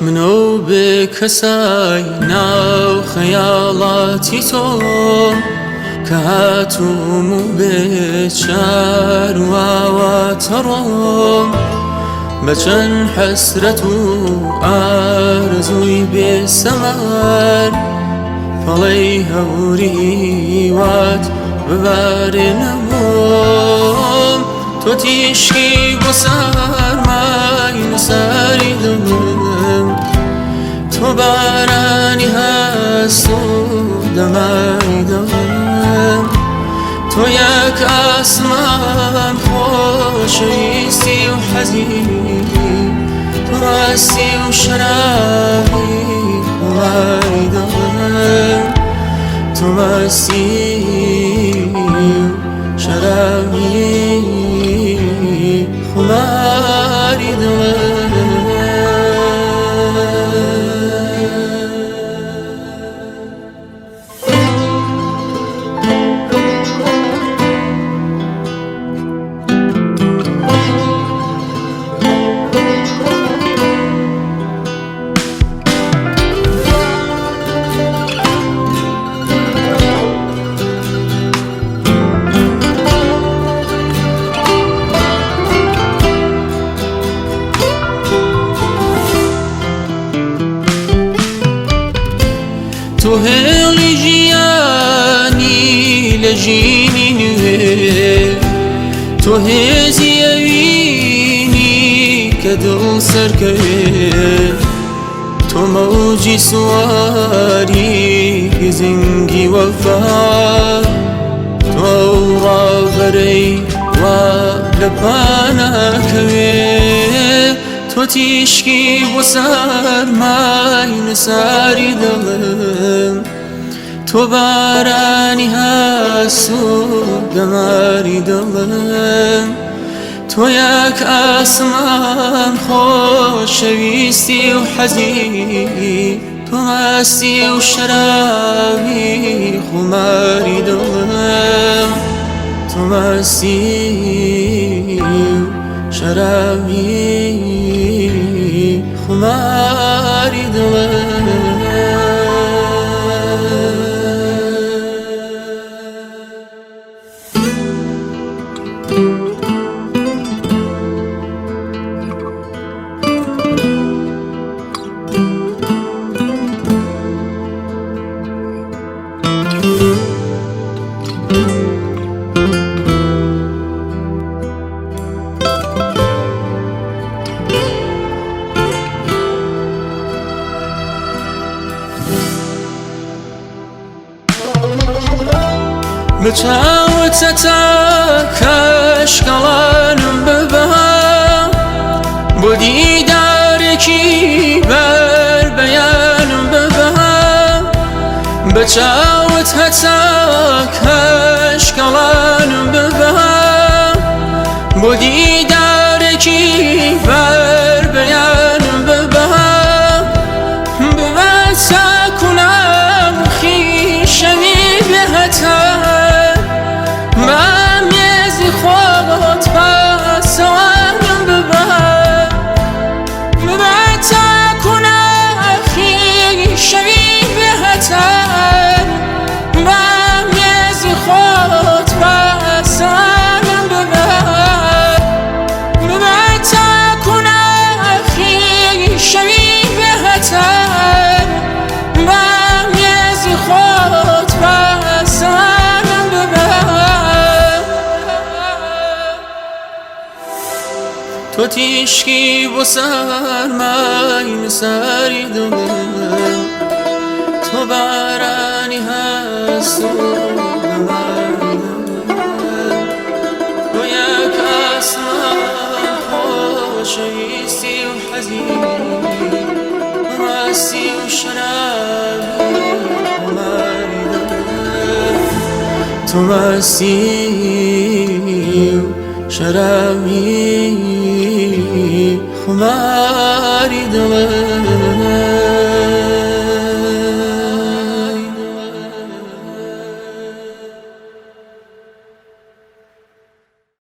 منۆ بێ کەسای ناو خەیاڵاتی تۆ کە هاتووم و بێ چار و ئاواتەڕۆم بە چەند حەسرەت و ئارەزووی بێ سەمەر پەڵەی هەوری وات ببارێنەوەم تۆ تیشکی بۆ سەرمای نووسەری دڵم تۆ بارانی هەست و دەماری دڵم تۆ یەک ئاسمان خۆشەویستی و حەزی تۆ ڕاستی و شەرابی خوماری دڵم تۆ مەستی و شەرابی خوماری دڵم. تۆ هێڵی ژیانی لە ژینی نوێ تۆ هێزی ئەوینی کە دڵ سەرکەوێ تۆ مەوجی سواری گزنگی وەفا تۆ ئەو ڕابەرەی وا لە پاناکەوێ تۆ تیشکی بۆ سەرمای نساری دڵم تۆ بارانی هەست و دەماری دڵم تۆ یەک ئاسمان خۆشەویستی و حەزی تۆ مەستی و شەرابی خوماری دڵم تۆ مەستی و شەرابی خوماری دڵم. بە چاوت هەتا کەشکەڵانم ببە بۆ دیدارێکی بەر بەیانم ببە بە چاوت هەتا کەشکەڵانم ببە بۆ دیدارێکی بەر بەیانم ببە ببە چاکونام خیشەوی بێ هەتا بە مێزی خۆت پاسەوانم ببە ببە چاکوناخی شەوی بێ هەتا بە مێزی خۆت پاسەوانم ببە ببە چاکوناخی شەوی بێ هەتا بە مێزی خۆت پاسەوانم ببە تۆ تیشکی بۆ سەرمای نووسەری دڵم تۆ بارانی هەست و دەماری دڵم تۆ یەک ئاسمان خۆشەویستی و حەزی ڕاستی و شەرابی خماری دڵم تۆ مەستی و شەرابی خماری دڵم.